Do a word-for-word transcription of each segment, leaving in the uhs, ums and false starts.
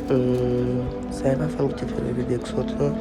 Hmm, sa e pa fanm ki te fè bebe Dèk sòt lan?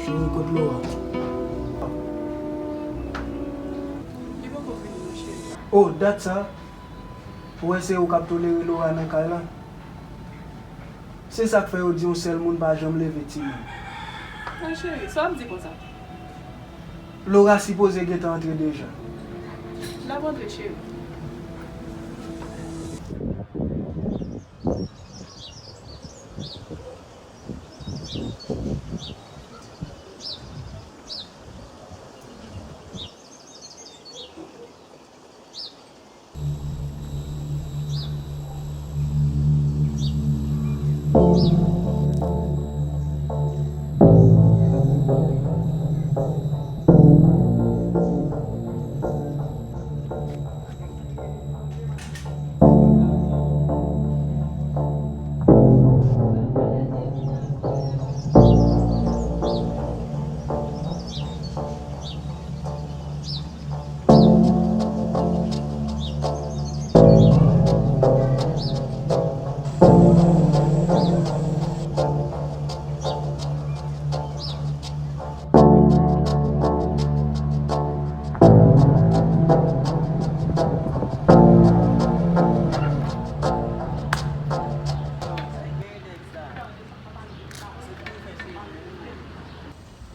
Cheri, kot Laura? Li poko vini non, cheri. Oh, dat sa? Ou wè se ou k ap tolere Laura nan kay la? Se sa k fè yo di yon sèl moun pa janm leve timoun. Mwen cheri, sa w ap di konsa? Laura sipoze gentan antre deja. L ap antre, cheri.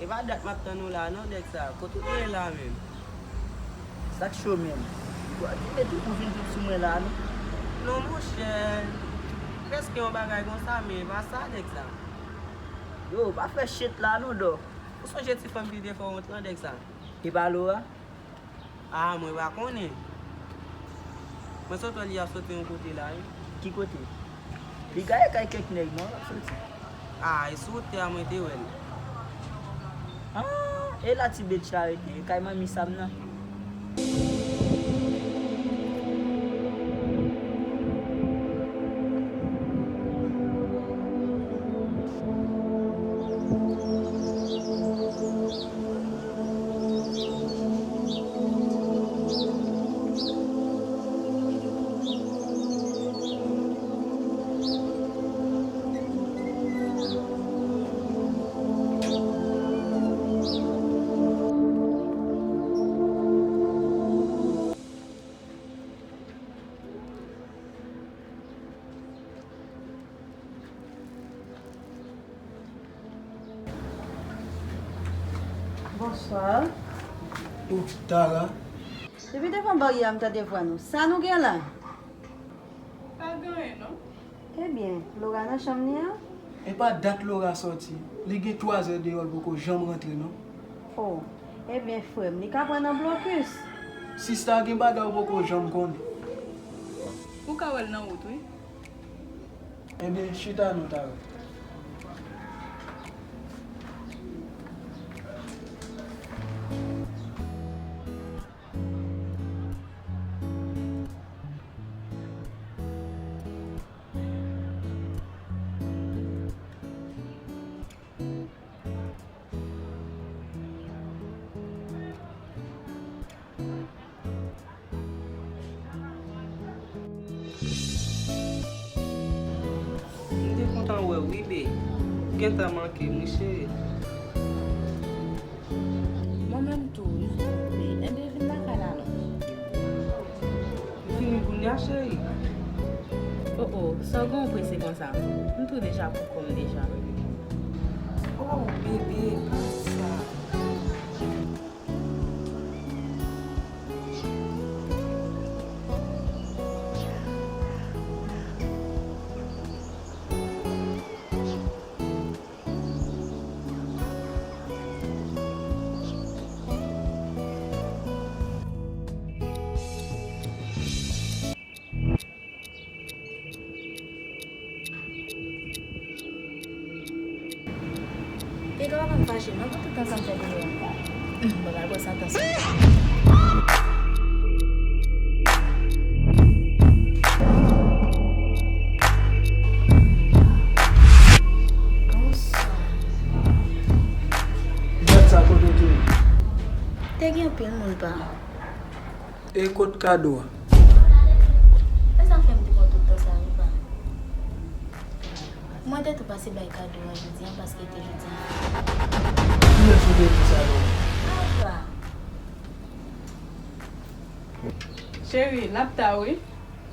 E pa dat m ap tann ou la non, Dèk sa. Kote w te ye la menm? Sa k cho menm? Ou pa kite tout ou vin jwenn sou mwen la non. Non, monchè. Prèske yon bagay konsa, men e pa sa, Dèk sa. Yo, pa fè shit la non, dò. Ou sonje ti fanm ki te fè w ront lan, Dèk sa? E pa Laura? Ah, mwen pa konnen. Mwen sot wè li ap soti yon kote la, wi. Ki kote? Li gaye kay kèk nèg, non, l ap soti. Ah, e sou wout tè a mwen te wè l. Ah, e la ti bitch la rete, e kay manmi Sam nan. Bonswa. Oh, Tara. Depi devan baryè a, m tande vwa nou. Sa nou gen la? Pa gen anyen, non. Ebyen, Laura nan chanm li an? E pa dat Laura sòti. Li gen twa zè deyò, l poko janm rantre, non. Oh, ebyen, frè m, li ka pran nan blokis. Sista, gen bagay ou poko janm konnen. Ou ka wè l nan wout, wi. Ebyen, chita non, Tara. M te kontan wè w wi, bae. Ou gentan manke m wi, cheri. Mwen menm tou wi, bae. Enben vin lakay la non. M vini kounye a, cheri. Oh, oh, Sa w gen w prese konsa? M tou deja pou kò m deja. Oh, bebe, pa di sa. Piga w ap fache, non, pou tout tan sa m fè deyò a. Mwen pral bwè sa tan sa. Bonswa. Gad sa kote w te ye. Te gen anpil moun pa. E kot kado a? E sa fè m te pran tout tan sa wi pa. Mwen te tou pase bay kado a jodi a paske te jodi a. Kiyès ou te di sa non? Apa. Cheri, n ap ta wi.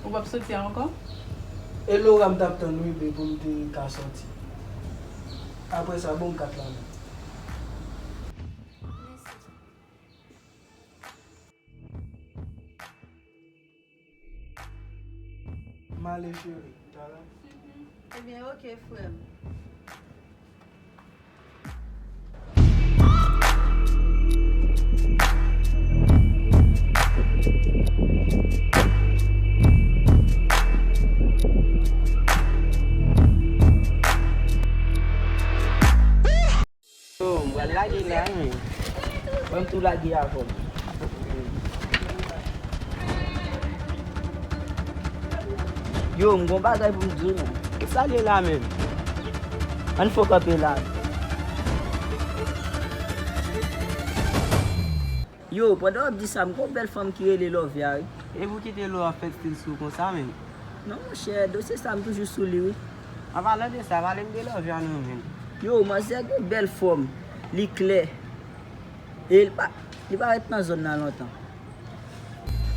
Ou p ap soti a ankò? E Laura m t ap tann wi be pou m te ka soti. Apre sa, bon m kat la men. M ale cheri, talè. Ebyen, oke, frè m. Yo, m pral lage la, men. Ban m tou lage avè w. Yo, m gon bagay pou m di w, men. Sa l ye la, menm? Ann fè w kanpe la. Yo, pandan w ap di sa, m gon bèl fanm ki rele Lovia, wi. E pou ki te lou ap fè stil sou konsa menm? Non, monchè, dosye sa m toujou sou li, wi. An palan de sa, pale m de Lovia non, menm. Yo, manzè gen bèl fòm, li klè. E li pa, li pa ret nan zòn nan lontan.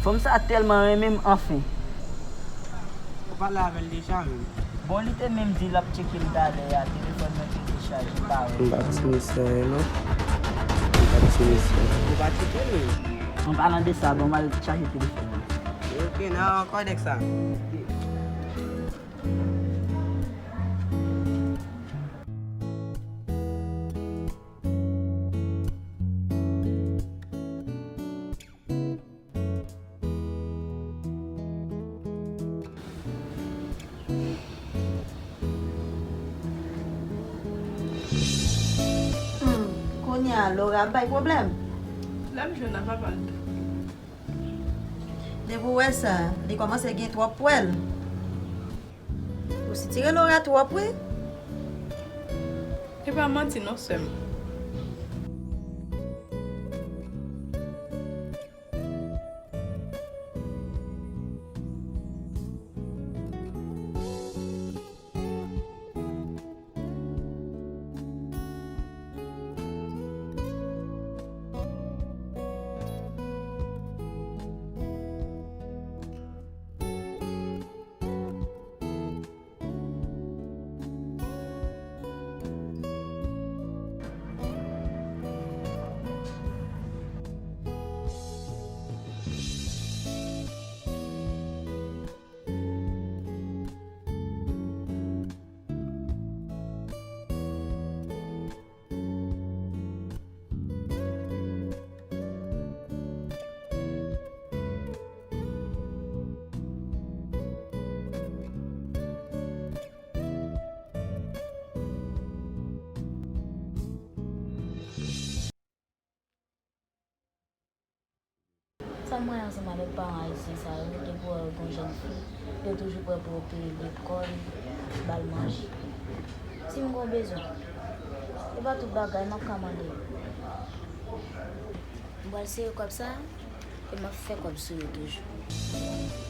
Fanm sa tèlman renmen m, anfen. Ou pale avè l deja menm? Bon, li te menm di l ap tcheke m talè a, telefòn mwen te dechaje, m pa wè. M pa ti mesye anyen non. M pa ti mesye anyen. Ou pa tcheke l menm? An palan de sa, ban m al chaje telefòn mwen. Ok, nan ankò nèg sa. Hmm, kounye a Laura ap bay pwoblèm. Lè m jwenn nan papa l tou. Depi w wè sa, li kòmanse gen twòp pwèl. Ou sitire Laura twòp, wi. E pa manti non, sè m. Sa m wè ansanm avèk paran ayisyen sa yo, depi w wè yo gen yon jèn fi, yo toujou prè pou yo peye lekòl, ba l manje. Si m gen yon bezwen, e pa tout bagay m ap ka mande. M pral sere kòb sa, e m ap fè kòb sou yo toujou.